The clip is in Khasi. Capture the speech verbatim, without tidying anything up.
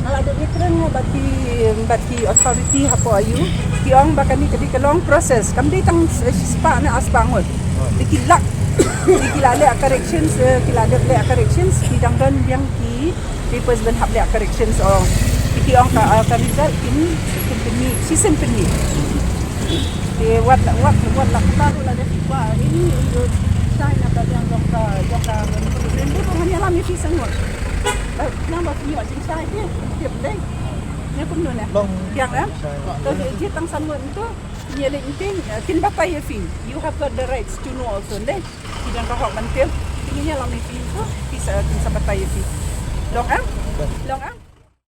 Nga la dep ïakren bad ki, bad ki authority hapoh A U. Ki ong ba kane ka dei ka long process. Kam dei tang shispah ne arspah ngut. Dei ki lak. Dei ki la leh corrections, eh, ki la dep leh corrections. Ki dang don biang ki papers ban hap leh corrections, ong. Ki ong ka, ah, ka result kin, kin pynmih, shisien pynmih. Te wat la, wat, wat la kata ruh la dei ki kwah ini, ini shai na ka liang jong ka, jong ka, rin bu tu hanya lam ïa phi sangwat. Ba, nang ba phi ïoh jingshai te, tip dei. Ïa kumno ne? Biang, eh? Shai. Te ïa tang sangwat tu, ïa leh ïa ting, eh, kin batai ïa phi. You have got the rights to know also, dei. Ki don ka hok ban tip. Kin ïa lam ïa phi tu, phi sa, kin sa batai ïa phi. Long, eh? Long, eh?